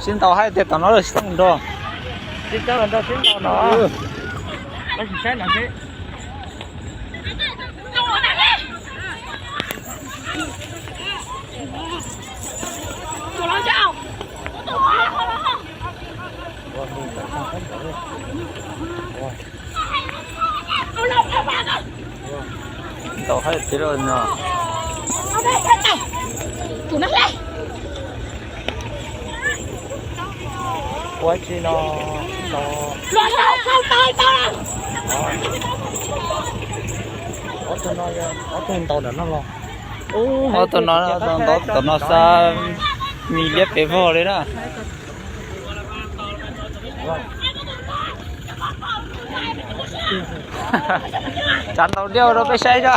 Sib ntaus hais tias tom no lawm sib ntaus nrog. Ntaus hais tias no. Ua tsi no, no. Ob tug no, ob tug ntaus ntawm no los. Ob tug no ntaus tom no xwb, me liab pes vog li na. Tsav ntaus diaj rau peb saib tso.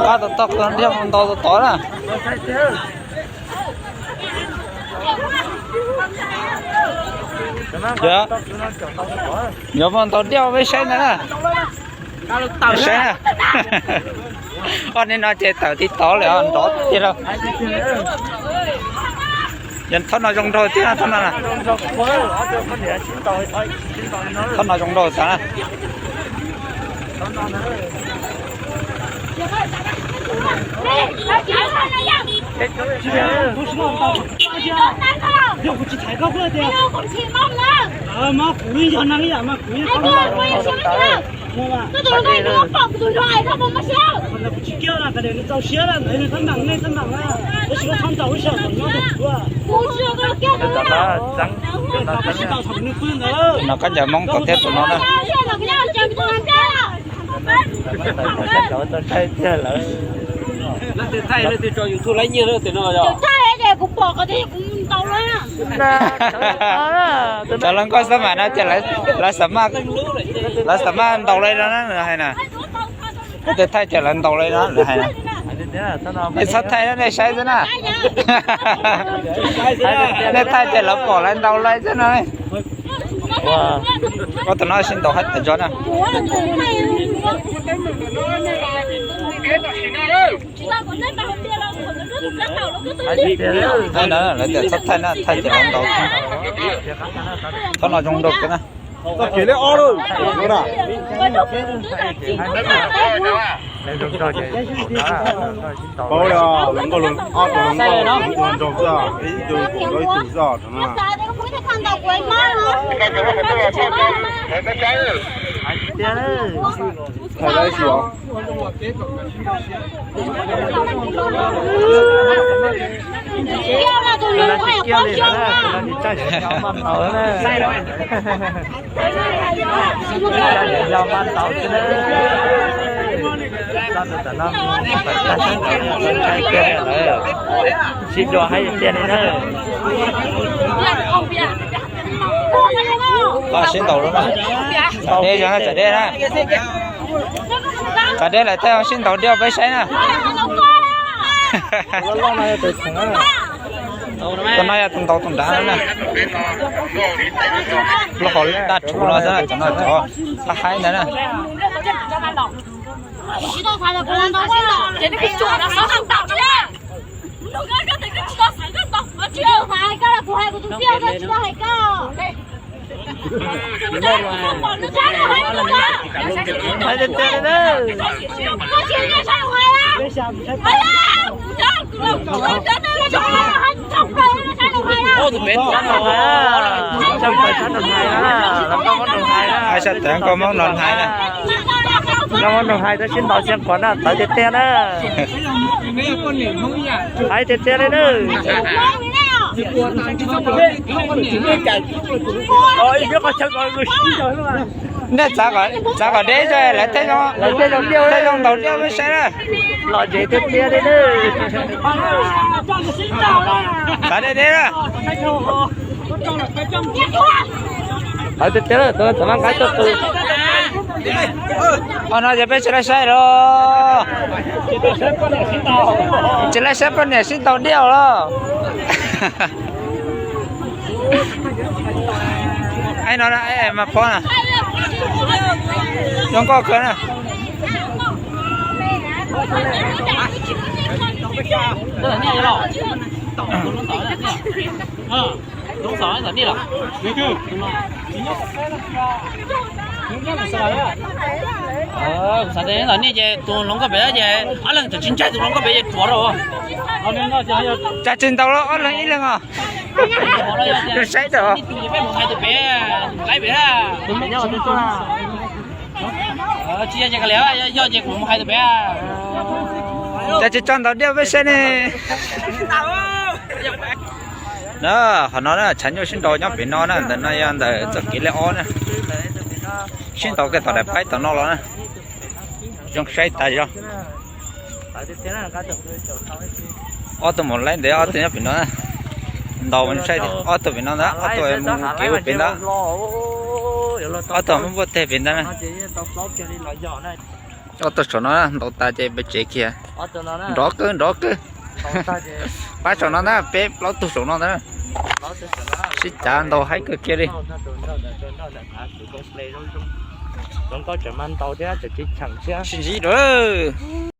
Nqa tom toj, ntaus tom tod na. Yuav muaj ntaus diaj peb saib ntag na. Saib na. Ob nim no ces tawm tib tod lawm, nrov tiag lauj. Yog thob no zoo nraug tiag, thob no na. Thob no zoo nraug tas na. No koj ncaws Hmoob tod thiab tus no na. Lawv twb thaij, lawv twb tso YouTube laib nyiaj lawm tias no yog. Cov hluas nkauj xab mam no ces lawv, lawv xam maj ntaus li no na, lawv hais na. Lawv twb thaij ces lawv ntaus li no, lawv hais na. Nej txhob thaij, nej saib xwb na. Nej thaij ces lawv pom lawv ntaus li xwb no. Ua, tus no sib ntaus hais tias tso na. Thaij na, lawv tias txhob thaij na, thaij ces lawv ntaus. Thob no zoo nraug kawg na. Txoj kev lej ob lawm no na. Paub li, hluas nkauj, ob tug hluas nkauj nraug xwb, ib tug nkaum rau ib tug xwb no na. Hais dab tsi os? Sib dua hais tiag li na. Sib ntaus lawm na. Tsam deb, tsam deb na. Tsam deb lawm tej sib ntaus diaj peb saib na. Tus no yog tus ntaus tus nrad na. Lub hauv daj rhuv no xwb, cov no cov laj haib ntawd na. Hais sab tawv nkauj Hmoob no hais na. Nkauj Hmoob no hais tab sis ntaus xiab quav na, tawv tiag tiag na. Hais tiag tiag li na. Nej txav kom deb, lawv tej zoo ntaus diaj peb saib na. Los ntsev tiag tiag li na. Txav deb deb na. Hais tias tias thaum no thaum no nqa tuaj tus. Qhov no ces peb tsis laij saib los, tsis laij saib poj niam sib ntaus diaj los. Ai no na, ai mas phob na, zoo nkauj kawg na. Xav tias nej ntawm nej ces tus hluas nkauj pem ces ob leeg tseem tsis ntshai tus hluas nkauj pem ces ruam rau. Cas tsis ntaus los ob leeg ib leeg os. Saib tau. Tsis yog ces ka liam, yog ces kuv mus hais tus pem. Cas tsis tso ntaus diaj peb saib ne. Na, qhov no na tshav nyuj sib nraus nyob pem no na, ntawm no yog ntawm txoj kev lej ob na. Sib ntaus kiag tom daim paib tom no los na. Zoo saib tas zog. Ob tug mus laib ntev, ob tug nyob pem no. Ntaus saib ob tug pem no ntag, ob tug mus kev ua pem ntag. Ob tug muab npuaj teg pem ntag na. Ob tug saum no ntaus tas ces peb tsev kiag. Nrov kawg, nrov kawg. Pab saum no ntag, peb plaub tug saum no ntag. Sib cav ntaus haib kawg kiag li. Sib ntsib lawm.